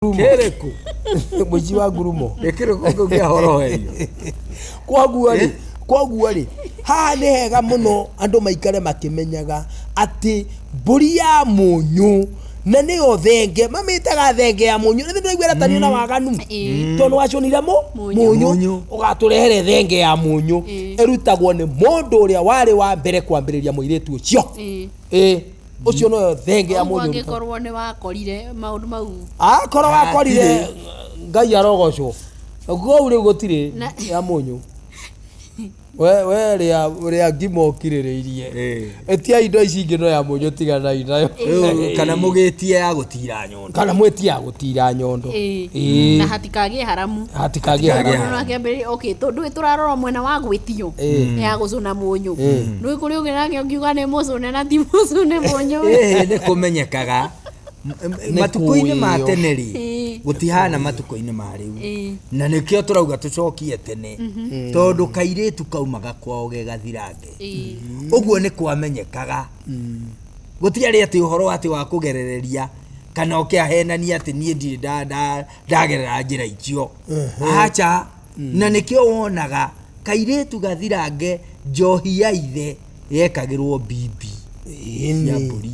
Kĩrĩkũ? Mũici wa ngurumo. Nĩ kĩrĩkũ kĩu kĩahoroherio? Kwoguo rĩ, kwoguo rĩ, haha nĩ hega mũno andũ maikare makĩmenyaga atĩ mbũri ya mũnyũ na nĩyo thenge, mamĩtaga thenge ya mũnyũ. Nĩ ndĩraigua ĩratanio na waganu. Tondũ wacũnire mũ Mũnyũ. mũnyũ Mũnyũ. ũgatũrehere thenge ya mũnyũ. Ĩrutagwo nĩ mũndũ ũrĩa warĩ wa mbere kwambĩrĩria mũirĩtu ũcio. Ĩĩ, ũcio noyo thenge ya Ũguo mũnyũ. angĩkorwo nĩ wakorire maũndũ mau. Akorwo wakorire Hatirĩ. Ngai arogocwo. Kũu rĩu gũtirĩ ya mũnyũ. We rĩa rĩa ngima ũkirĩrĩirie. Ĩtia indo ici ingĩ no ya mũnyũ tiganai nayo. Rĩu kana mũgĩtie ya gũtira nyondo. Kana mwĩtie ya gũtira nyondo. Ĩĩ. Na hatikagĩe haramu. Hatikagĩe Hatikagĩe haramu. Mũndũ no akĩambĩrĩria, okay, tondũ ĩ tũrarora mwena wa gwĩtio ya gũcũna mũnyũ. Nĩ kũrĩ ũngĩ nake ũngiuga nĩ mũcũne na ti mũcũne mũnyũ. Ĩhĩ nĩ kũmenyekaga. Nĩ Matukũ-inĩ ma kũĩo. tene rĩ, gũtihana matukũ-inĩ ma rĩu. Na nĩkĩo tũrauga tũcokie tene. Tondũ kairĩtu kaumaga kwao ge gathirange. Ũguo nĩ kwamenyekaga. Gũtiarĩ atĩ ũhoro atĩ wa kũgerereria kana ũkĩahenania atĩ niĩ ndirĩ ndagerera njĩra icio. Aca. Na nĩkĩo wonaga kairĩtu gathirange njohi ya ithe yekagĩrwo mbimbi cia mbũri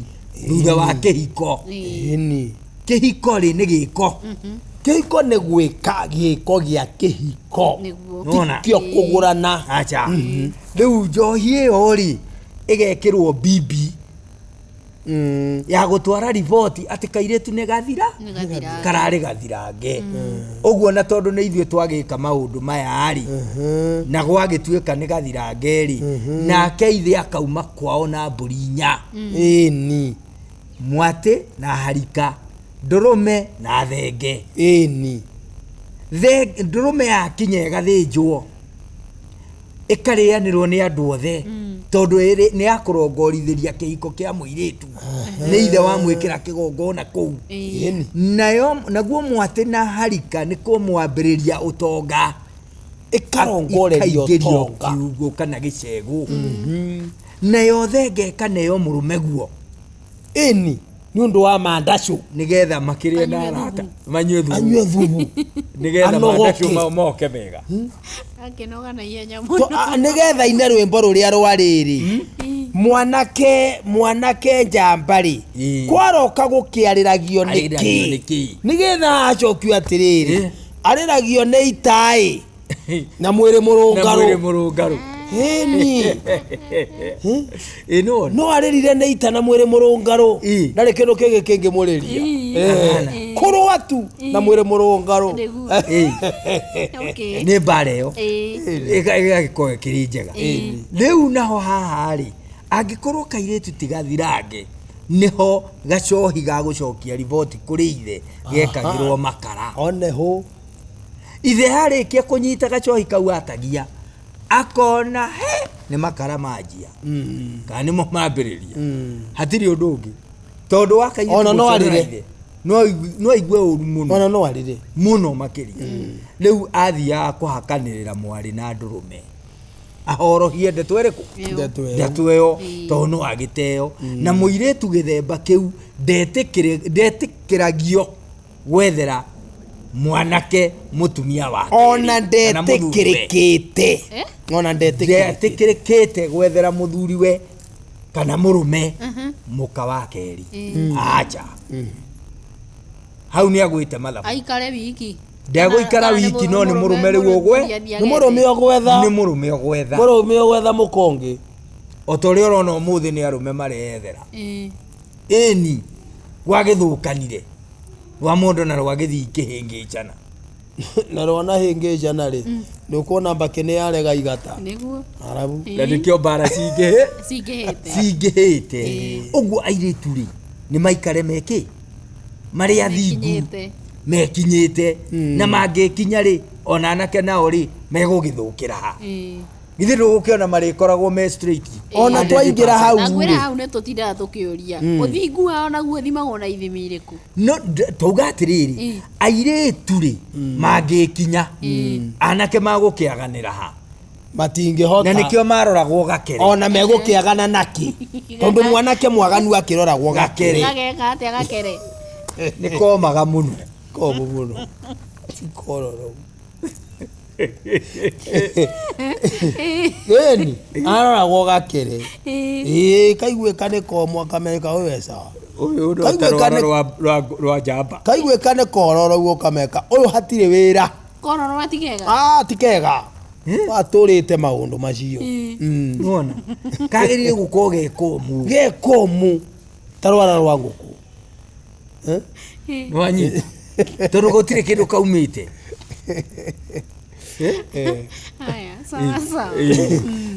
thutha wa kĩhiko. Ĩni. Kĩhiko rĩ nĩ gĩko. Kĩhiko nĩ gwĩka gĩko gĩa kĩhiko. Nĩguo. Nĩwona? Tikio kũgũrana. Aca. Rĩu njohi ĩyo rĩ ĩgekĩrwo mbimbi ya gũtwara riboti atĩ kairĩtu nĩ gathira Nĩ gathirange. kararĩ gathirange. Ũguo na tondũ nĩ ithuĩ twagĩka maũndũ maya rĩ, na gwagĩtuĩka nĩ gathirange rĩ, nake ithe akauma kwao na mbũri inya. Ĩni. Mwatĩ na harika, ndũrũme na thenge. Ĩni. Ndũrũme yakinya ĩgathĩnjwo, ĩkarĩanĩrwo nĩ andũ othe, tondũ nĩ ya kũrongorithĩria kĩhiko kĩa mũirĩtu. Nĩ ithe wamwĩkĩra kĩgongona kũu. Ĩni. Nayo, naguo mwatĩ na harika nĩ kũmwambĩrĩria ũtonga. Ĩkarongoreria Ĩkaingĩrio ũtonga. kiugũ kana gĩcegũ. Nayo thenge ĩkaneo mũrũme guo. Ĩni. Nĩ ũndũ wa mandacũ. Nĩgetha makĩrĩe na Anyue arata. thubu. Manyue thubu. Anyue thubu. Nĩgetha Anogoke. mandacũ moke mega. Akĩnoga na ihenya mũno. Nĩgetha ine rwĩmbo rũrĩa rwa rĩrĩ. Mwanake, mwanake njamba rĩ. Kwaroka gũkĩarĩragio Arĩragio nĩkĩ? nĩkĩ? Nĩgetha acokio atĩrĩrĩ. Arĩragio nĩ itaĩ. Na mwĩrĩ Na mũrũngarũ. mwĩrĩ mũrũngarũ. Ĩni. Ĩ nĩ wona? No arĩrire nĩ ita na mwĩrĩ mũrũngarũ. Ndarĩ kĩndũ kĩngĩ kĩngĩmũrĩria. Kũrũa tu na mwĩrĩ mũrũngarũ. Nĩguo. Okay. Nĩ mbara ĩyo. Ĩgagĩkorwo ĩkĩrĩ njega. Rĩu naho haha rĩ, angĩkorwo kairĩtu ti gathirange, nĩho gacohi ga gũcokia riboti kũrĩ ithe gekagĩrwo makara. One hũ. Ithe arĩkia kũnyita gacohi kau atagia, akona he nĩ makara manjia. Kana nĩmo mambĩrĩria. Hatirĩ ũndũ ũngĩ. Tondũ wa kairĩtu Ona no gũconora arĩre. ithe, no aigue ũru mũno. Ona no arĩre. Mũno makĩria. Rĩu athiaga kũhakanĩrĩra mwarĩ na ndũrũme. Ahorohie ndeto ĩrĩkũ? Ndeto ĩyo. Ndeto ĩyo, tondũ no agĩteo. Na mũirĩtu gĩthemba kĩu ndetĩkĩragio gwethera mwanake mũtumia wake. Ona Kana mũthuriwe. ndetĩkĩrĩkĩte. Ona ndetĩkĩrĩkĩte. Ndetĩkĩrĩkĩte gwethera mũthuriwe kana mũrũme mũka wa kerĩ. Acha. Hau nĩ agwĩte mathabu. Aikare wiki. Ndegũikara Kana nĩ wiki, no nĩ mũrũme rĩu ũgwe. Nĩ mũrũme ũgwetha. Nĩ mũrũme ũgwetha. Mũrũme ũgwetha mũkongĩ. O ta ũrĩa ũrona ũmũthĩ nĩ arũme mareyethera. Ĩni, gwagĩthũkanire. Rwa mũndũ na rwagĩthiĩ ikĩhĩngĩcana. Na rwana hĩngĩcana rĩ, nĩ ũkuona mbakĩ nĩ yarega igata. Nĩguo. Arabu. Na nĩkĩo mbara Cingĩhĩte. cingĩhĩte. Ũguo airĩtu rĩ, nĩ maikare mekĩ? Marĩ athingu. Mekinyĩte. Mekinyĩte. Na mangĩkinya rĩ, ona anake nao rĩ, megũgĩthũkĩra ha? Githĩ ndũgũkĩona marĩkoragwo me straight? Ona twaingĩra hau Na ngwĩra rĩ. hau nĩ tũtindaga tũkĩũria. Ũthingu wao naguo ũthimagwo na ithimi irĩkũ? No, tauga atĩrĩrĩ, airĩtu rĩ, mangĩkinya, anake magũkĩaganĩra ha? Matingĩhota. Na nĩkĩo maroragwo gakere. Ona megũkĩagana nakĩ? Tondũ mwanake mwaganu akĩroragwo gakere. Gageka atĩa gakere? Nĩ komaga mũno. Ti komũ mũno, ti kororo. Ĩni aroragwo gakere. Ĩĩ, kaiguĩka nĩ komũ, akamenyeka ũyũ e sawa. Ũyũ no Kaiguĩka ta rwara rwa njamba. Kaiguĩka nĩ kororo ũguo, ũkameka ũyũ hatirĩ wĩra. Kororo atigega. Ah, ti kega, watũrĩte maũndũ macio. Nĩwona kagĩrĩire gũkorwo ge komũ. Ge komũ ta rwara rwa ngũkũ. Eh? Nĩwanyita, tondũ gũtirĩ kĩndũ kaumĩte. Haya, sawa sawa.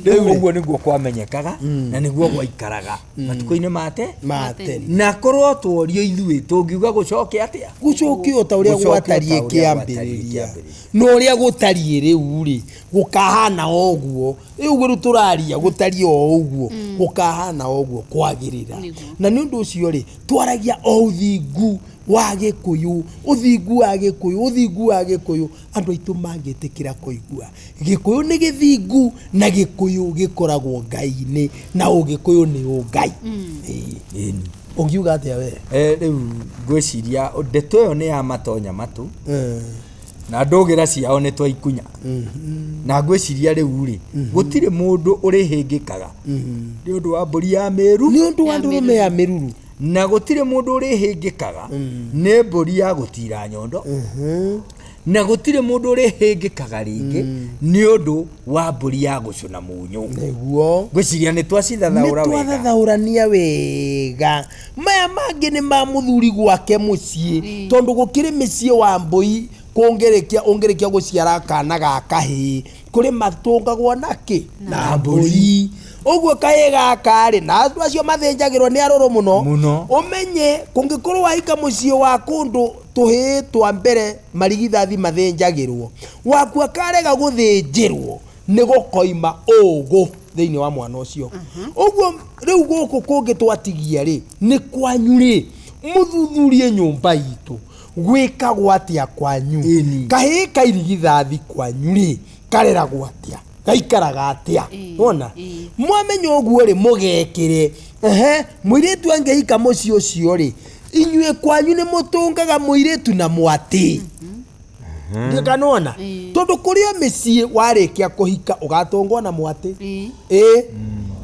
Rĩu ũguo nĩguo kwamenyekaga na nĩguo gwaikaraga matukũ-inĩ mate. Ma tene. Na korwo tworio ithuĩ tũngiuga gũcoke atĩa? Gũcokio ta ũrĩa Gũcokio ta gwatariĩ ũrĩa kĩambĩrĩria. gwatariĩ kĩambĩrĩria. Na ũrĩa gũtariĩ rĩu rĩ, gũkahana o ũguo rĩu rĩu tũraria, gũtariĩ o ũguo, gũkahana o ũguo kwagĩrĩra. Nĩguo. Na nĩ ũndũ ũcio rĩ, twaragia o ũthingu wa Gĩkũyũ, ũthingu wa Gĩkũyũ, ũthingu wa Gĩkũyũ. Andũ aitũ mangĩtĩkĩra kũigua Gĩkũyũ nĩ gĩthingu, na Gĩkũyũ gĩkoragwo Ngai-inĩ, na ũgĩkũyũ nĩ ũngai. Ĩĩ. Ĩni. Ũngiuga atĩa we? Rĩu ngwĩciria ndeto ĩyo nĩ ya matonya matũ na ndũgĩra ciao nĩ twaikunya, na ngwĩciria rĩu rĩ, gũtirĩ mũndũ ũrĩhĩngĩkaga nĩ ũndũ wa mbũri ya mĩru. Nĩ ũndũ wa ndũrũme ya mĩruru. Na gũtirĩ mũndũ ũrĩhĩngĩkaga nĩ mbũri ya gũtira nyondo, na gũtirĩ mũndũ ũrĩhĩngĩkaga rĩngĩ nĩ ũndũ wa mbũri ya gũcũna mũnyũ. Nĩguo. Ngwĩciria nĩ Nĩ twacithathaũra wega. Twathathaũrania wega. Maya mangĩ nĩ ma mũthuri gwake mũciĩ, tondũ gũkĩrĩ mĩciĩ wa mbũi kũngĩrĩkia ũngĩrĩkia gũciara kana ga kahĩĩ, kũrĩ matũngagwo nakĩ na mbũri ũguo kahĩĩ gaka rĩ, na andũ acio mathĩnjagĩrwo nĩ arũrũ mũno. Mũno. Ũmenye kũngĩkorwo wahika mũciĩ wa kũndũ tũhĩĩ twa mbere marigithathi mathĩnjagĩrwo, wakua karega gũthĩnjĩrwo nĩ gũkoima ũgũ thĩinĩ wa mwana ũcio. Ũguo rĩu gũkũ kũngĩ twatigia rĩ, nĩ kwanyu rĩ, mũthuthurie nyũmba itũ gwĩkagwo atĩa kwanyu. Ĩni. Kahĩĩ kairigithathi kwanyu rĩ, kareragwo atĩa, gaikaraga atĩa? Wona mwamenya ũguo rĩ, mũgekĩre. Ehe, mũirĩtu angĩhika mũciĩ ũcio rĩ, inyuĩ kwanyu nĩ mũtũngaga mũirĩtu na mwatĩ ndikanona, tondũ kũrĩ o mĩciĩ warĩkia kũhika ũgatũngwo na mwatĩ. Ĩ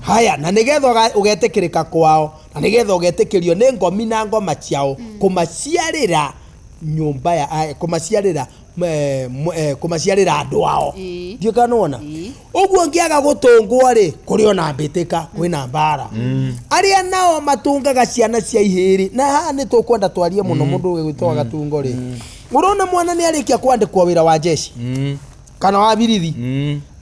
haya, na nĩgetha ũgetĩkĩrĩka kwao, na nĩgetha ũgetĩkĩrio nĩ ngomi na ngoma ciao, kũmaciarĩra nyũmba ya kũmaciarĩra kũmaciarĩra andũ ao. Ndikanona ũguo ngĩaga gũtũngwo rĩ, kũrĩ ona mbĩtĩka kwĩna mbara. Arĩa nao matũngaga ciana cia ihĩrĩ, na haha nĩ tũkwenda twarie mũno mũndũ ũgĩtwo gatungo rĩ, ũrona mwana nĩ arĩkia kwandĩkwo wĩra wa jeshi kana wa birithi,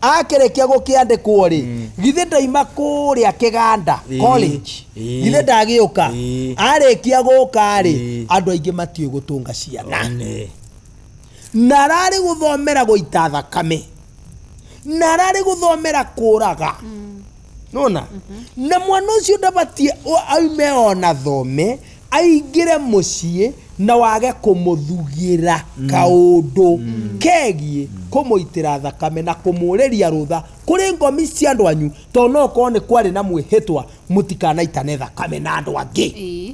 akĩrĩkia gũkĩandĩkwo rĩ, githĩ ndaima kũrĩa kĩganda college? Githĩ ndagĩũka? Arĩkia gũka rĩ, andũ aingĩ matiũĩ gũtũnga ciana. One. Na ararĩ gũthomera gũita thakame, na ararĩ gũthomera kũraga nona, na mwana ũcio ndabatie aume ona thome aingĩre mũciĩ na wage kũmũthugĩra kaũndũ kegiĩ kũmũitĩra thakame na kũmũrĩria rũtha kũrĩ ngomi cia andũ anyu, tondũ no korwo nĩ kwarĩ na mwĩhĩtwa mũtikanaitane thakame na andũ angĩ.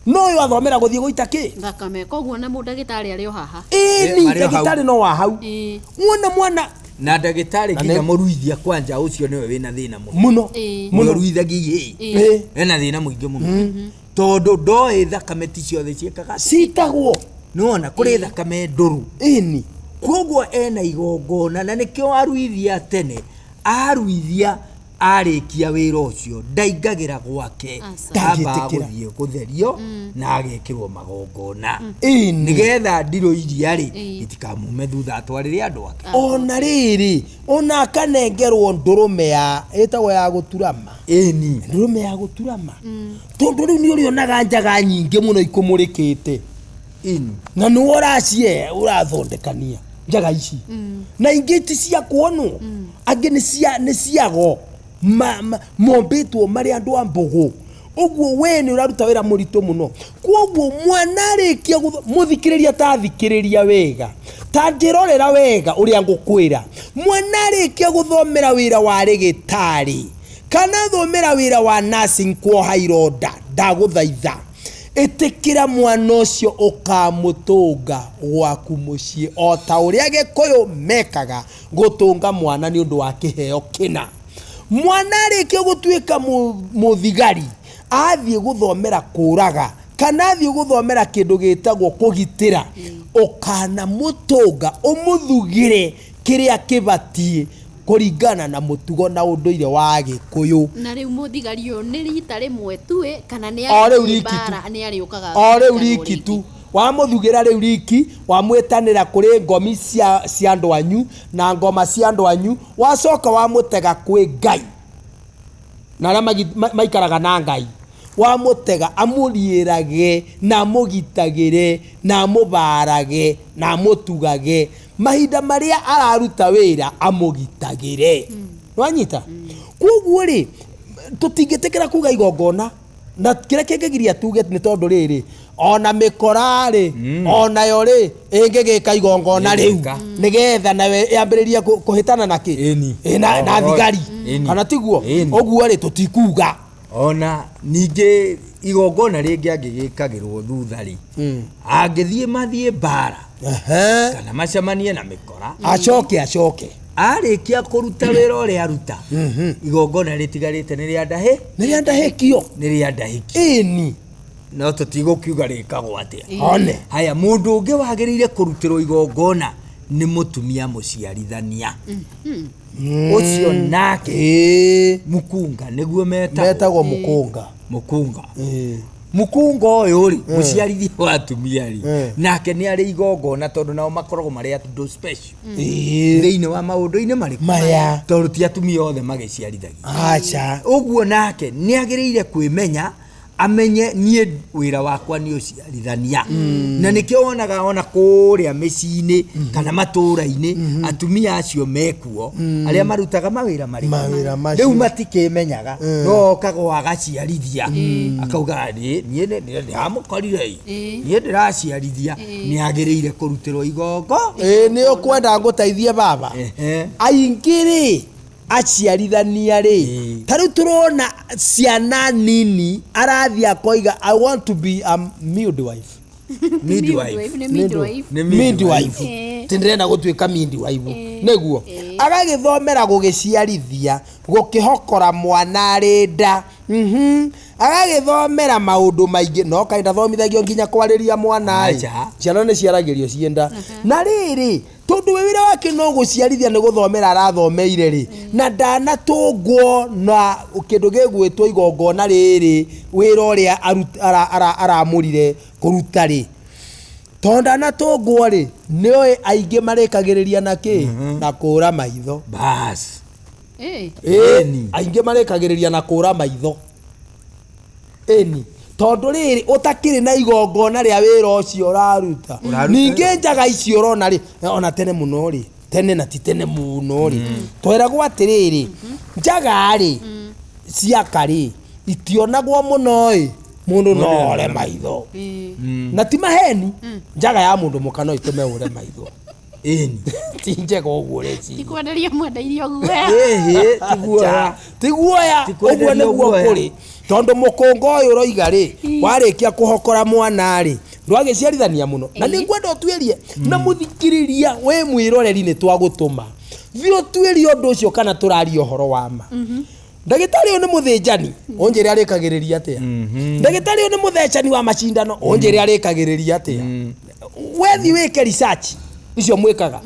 No ũyũ athomera gũthiĩ gũita kĩ? Thakame. Koguo na mũndagĩtarĩ arĩ o haha. Ĩni. Marĩ o hau. Ndagĩtarĩ no wa hau. Wona mwana Na ndagĩtarĩ Na nginya mũruithia kwanja ũcio nĩwe wĩna thĩna mũno. Mũno. Mũno ũruithagia ihĩĩ. Ena thĩna mũingĩ mũno, tondũ ndoĩ thakame ti ciothe ciĩkaga citagwo. Nĩwona kũrĩ thakame ndũrũ. Koguo ena igongona, na nĩkĩo aruithia tene, aruithia arĩkia wĩra ũcio ndaingagĩra gwake. Aca. Ambaga Ndangĩtĩkĩra. gũthiĩ gũtherio na agekĩrwo magongona nĩgetha ndirũ iria rĩ itikamume thutha atwarĩre andũ ake. Ona rĩrĩ, ona akanengerwo ndũrũme ya ĩtagwo ya gũturama. Ndũrũme ya gũturama, tondũ rĩu nĩ ũrĩonaga njaga nyingĩ mũno ikũmũrĩkĩte. Na nĩwe ũracie ũrathondekania njaga ici, na ingĩ ti cia kuonwo, angĩ nĩ cia nĩ ciago mombĩtwo marĩ andũ a mbũgũ. Ũguo we nĩ ũraruta wĩra mũritũ mũno. Koguo mwana arĩkia mũthikĩrĩria, ta thikĩrĩria wega, ta njĩrorera wega ũrĩa ngũkwĩra. Mwana arĩkia gũthomera wĩra wa rĩgĩtarĩ kana thomera wĩra wa nursing, kuoha ironda, ndagũthaitha, Ĩtĩkĩra mwana ũcio ũkamũtũnga gwaku mũciĩ o ta ũrĩa Gĩkũyũ mekaga gũtũnga mwana nĩ ũndũ wa kĩheo kĩna. Mwana arĩkia gũtuĩka mũthigari, athiĩ gũthomera kũraga kana athiĩ gũthomera kĩndũ gĩtagwo kũgitĩra, ũkanamũtũnga ũmũthugĩre kĩrĩa kĩbatiĩ kũringana na mũtugo na ũndũire wa Gĩkũyũ. Na rĩu mũthigari ũyũ nĩ rita rĩmwe tu ĩ, kana nĩ O rĩu arĩthiĩ riki tu. mbara nĩ arĩũkaga O rĩu kũrikanwo riki rĩngĩ? tu wamũthugĩra rĩu riki, wamwĩtanĩra kũrĩ ngomi cia andũ anyu na ngoma cia andũ anyu, wacoka wamũtega kwĩ Ngai na arĩa maikaraga na Ngai, wamũtega amũriĩrage na amũgitagĩre na amũbarage na amũtugage mahinda marĩa araruta wĩra amũgitagĩre. Nĩwanyita? Koguo rĩ, tũtingĩtĩkĩra kuga igongona na kĩrĩa kĩngĩgiria tuge nĩ tondũ rĩrĩ, ona mĩkora rĩ, onayo rĩ ĩngĩgĩka igongona rĩu Ĩngĩka. nĩgetha nawe yambĩrĩrie kũhĩtana na kĩ? Ĩni. Ĩ, na thigari. Ĩni. Kana tiguo? Ĩni. Ũguo rĩ, tũtikuga. Ona ningĩ igongona rĩngĩ angĩgĩkagĩrwo thutha rĩ, angĩthiĩ mathiĩ mbara kana macemanie na mĩkora, Acoke acoke arĩkia kũruta wĩra ũrĩa aruta, igongona rĩtigarĩte nĩ rĩa ndahĩ, nĩ rĩa ndahĩkio. Nĩ rĩa ndahĩkio. Ĩni. No tũtigũkiuga rĩkagwo atĩa. One. Haya, mũndũ ũngĩ wagĩrĩire kũrutĩrwo igongona nĩ mũtumia mũciarithania. Ũcio nake mũkunga nĩguo metagwo. Metagwo mũkũnga. Mũkunga. Mũkunga ũyũ rĩ, mũciarithia wa atumia rĩ, nake nĩ arĩ igongona tondũ nao makoragwo marĩ andũ special thĩinĩ wa maũndũ-inĩ marĩkũ? Maya. Tondũ ti atumia othe magĩciarithagia. Aca. Ũguo nake nĩ agĩrĩire kwĩmenya, amenye niĩ wĩra wakwa nĩ ũciarithania. Na nĩkĩo wonaga ona kũrĩa mĩciĩ-inĩ kana matũũra-inĩ atumia acio mekuo arĩa marutaga mawĩra marĩkũ? Mawĩra macio. Rĩu matikĩmenyaga, no okagwo agaciarithia akauga niĩ nĩ ndĩramũkorire ĩ, niĩ ndĩraciarithia, nĩ agĩrĩire kũrutĩrwo igongo. Ĩ, nĩ ũkwenda ngũteithie baba? Aingĩ rĩ, aciarithania rĩ, ta rĩu tũrona ciana nini arathiĩ akoiga I want to be a midwife. Midwife. Nĩ midwife. Nĩ Midwife. midwife. Ti ndĩrenda gũtuĩka midwife. Nĩguo. Agagĩthomera gũgĩciarithia, gũkĩhokora mwana arĩ nda. Agagĩthomera maũndũ maingĩ, no kaĩ ndathomithagio nginya kwarĩria mwana ĩ. Aca. Ciana nĩ ciaragĩrio ciĩ nda. Na rĩrĩ, tondũ wĩ wĩra wake no gũciarithia nĩ gũthomera arathomeire rĩ, na ndanatũngwo na kĩndũ gĩgwĩtwo igongona rĩrĩ, wĩra ũrĩa aramũrire kũruta rĩ, tondũ ndanatũngwo rĩ, nĩũĩ aingĩ marĩkagĩrĩria na kĩ? Na kũra maitho. Bas. Ĩni. Ĩni. Aingĩ marĩkagĩrĩria na kũra maitho. Ĩni. Tondũ rĩrĩ, ũtakĩrĩ na igongona rĩa wĩra ũcio ũraruta. Ũraruta. Ningĩ njaga icio ũrona rĩ, ona tene mũno rĩ, tene na ti tene mũno rĩ, tweragwo atĩrĩrĩ, njaga rĩ, ciaka rĩ, itionagwo mũno ĩ, mũndũ no ore maitho. Na ti maheni, njaga ya mũndũ mũka no ĩtũme ũre maitho. Ĩni. Ti njega ũguo ũreciria. Ti kwenderia mwenda irio guoya. Ĩhĩ, ti guoya. Ti guoya, Ti ũguo kwenderio nĩguo guoya. kũrĩ. Tondũ mũkũnga ũyũ ũroiga rĩ, warĩkia kũhokora mwana rĩ, ndwagĩciarithania mũno. Na nĩ ngwenda ũtuĩrie, na mũthikĩrĩria wĩ mwĩroreri nĩ twagũtũma. Thiĩ ũtuĩrie ũndũ ũcio kana tũraria ũhoro wa ma. Ndagĩtarĩ ũyũ nĩ mũthĩnjani, ũnjĩre arĩkagĩrĩria atĩa. Ndagĩtarĩ ũyũ nĩ mũthecani wa macindano, ũnjĩre arĩkagĩrĩria atĩa. Wethi wĩke research icio mwĩkaga.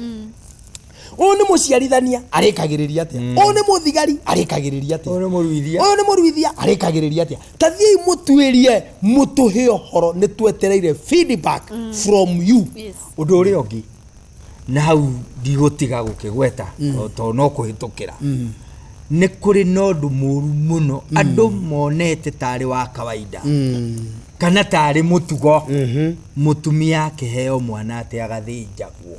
Ũyũ nĩ mũciarithania, arĩkagĩrĩria atĩa. Ũyũ nĩ mũthigari, arĩkagĩrĩria atĩa. Ũyũ nĩ mũruithia. Ũyũ nĩ mũruithia, arĩkagĩrĩria atĩa. Ta thiĩi mũtuĩrie, mũtũhe ũhoro, nĩ twetereire feedback from you. Ũndũ ũrĩa ũngĩ, na hau ndigũtiga gũkĩgweta, tondũ no kũhĩtũkĩra. Nĩ kũrĩ na ũndũ mũru mũno, andũ monete tarĩ wa kawaida. Kana tarĩ mũtugo. Mũtumia akĩheo mwana atĩ agathĩnjagwo.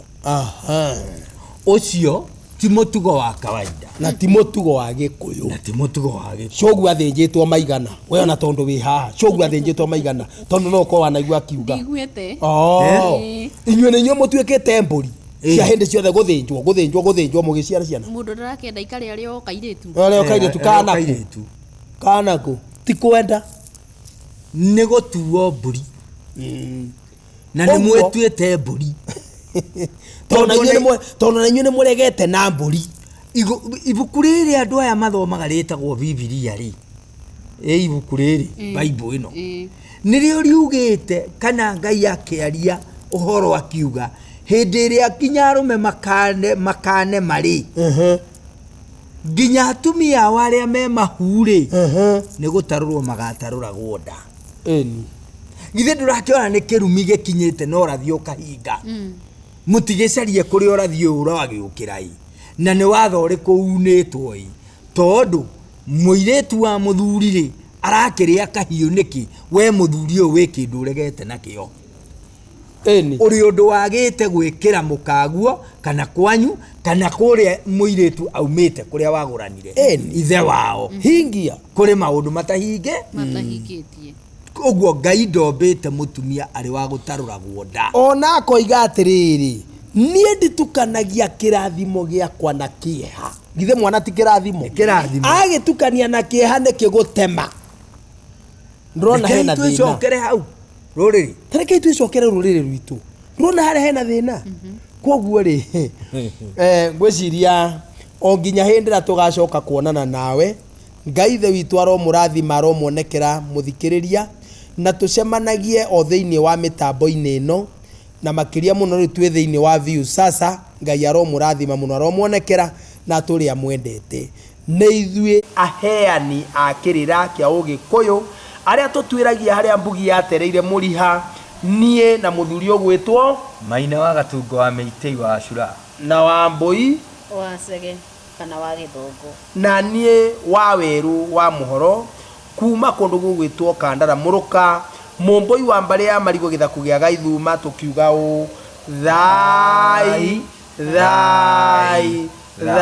Ũcio ti mũtugo wa kawaida. Na ti mũtugo wa Gĩkũyũ. Na ti mũtugo wa Gĩkũyũ. Cogu athĩnjĩtwo maigana. We ona tondũ wĩ haha, cogu athĩnjĩtwo maigana. Tondũ no ũkorwo wanaigua akiuga. Ndiguĩte. Inyuĩ nĩ inyuĩ mũtuĩkĩte mbũri. Cia hĩndĩ ciothe gũthĩnjwo, gũthĩnjwo, gũthĩnjwo mũgĩciara ciana. Mũndũ ndarakĩenda ikare arĩ o kairĩtu. Arĩ o kairĩtu, Arĩ o kana kũ? kairĩtu. Kana kũ? Ti kwenda. Nĩ gũtuo mbũri na nĩ Ũguo- mwĩtuĩte mbũri. Tondũ na inyuĩ tondũ na inyuĩ nĩ mũregete na mbũri. Ibuku rĩrĩ andũ aya mathomaga rĩtagwo Bibilia rĩ, ĩ ibuku rĩrĩ Bible ĩno nĩrĩo riugĩte kana Ngai akĩaria ũhoro akiuga hĩndĩ ĩrĩa nginya arũme makane marĩ nginya atumia ao arĩa me mahu rĩ, nĩ gũtarũrwo magatarũragwo nda. Ĩni. Githĩ ndũrakĩona nĩ kĩrumi gĩkinyĩte na ũrathi ũkahinga? Mũtigĩcarie kũrĩa ũrathi ũyũ ũragĩũkĩra ĩ, na nĩ watho ũrĩkũ unĩtwo ĩ, tondũ mũirĩtu wa mũthuri rĩ arakĩrĩa kahiũ nĩkĩ? We mũthuri ũyũ wĩ kĩndũ ũregete nakĩo. Ĩni. Ũrĩ ũndũ wagĩte gwĩkĩra mũkaguo kana kwanyu kana kũrĩa mũirĩtu aumĩte kũrĩa wagũranire Ĩni. ithe wao. Hingia. Kũrĩ maũndũ matahinge. Matahingĩtie. Ũguo Ngai ndombĩte mũtumia arĩ wa gũtarũragwo nda. Ona akoiga atĩrĩrĩ, niĩ nditukanagia kĩrathimo gĩakwa na kĩeha. Githĩ mwana ti kĩrathimo? Nĩ kĩrathimo. Agĩtukania na kĩeha nĩkĩ gũtema? Ndĩrona Rekei hena thĩna. twĩcokere hau rũrĩrĩ. Tarekei twĩcokere rũrĩrĩ rwitũ. Ndĩrona harĩa hena thĩna. Koguo rĩ, ngwĩciria o nginya hĩndĩ ĩrĩa tũgacoka kuonana nawe, Ngai ithe witũ aromũrathima, aromuonekera mũthikĩrĩria, na tũcemanagie o thĩinĩ wa mĩtambo-inĩ ĩno, na makĩria mũno rĩu twĩ thĩinĩ wa Viusasa. Ngai aromũrathima mũno, aromuonekera na atũrĩa mwendete. Nĩ ithuĩ aheani a kĩrĩra kĩa Ũgĩkũyũ arĩa tũtuĩragia harĩa mbugi yatereire mũriha, niĩ na mũthuri ũgwĩtwo Maina wa Gatungo wa Mĩitĩi wa Cura na wa Mbũi wa Cege kana wa Gĩthũngũ, na niĩ wa Werũ wa Mũhoro kuma kũndũ gũgwĩtwo Kandara Mũrũka, Mũmbũi wa mbarĩ ya Marigũ, gĩthaku gĩa Gaithuma, tũkiuga ũũ: thai thai thai.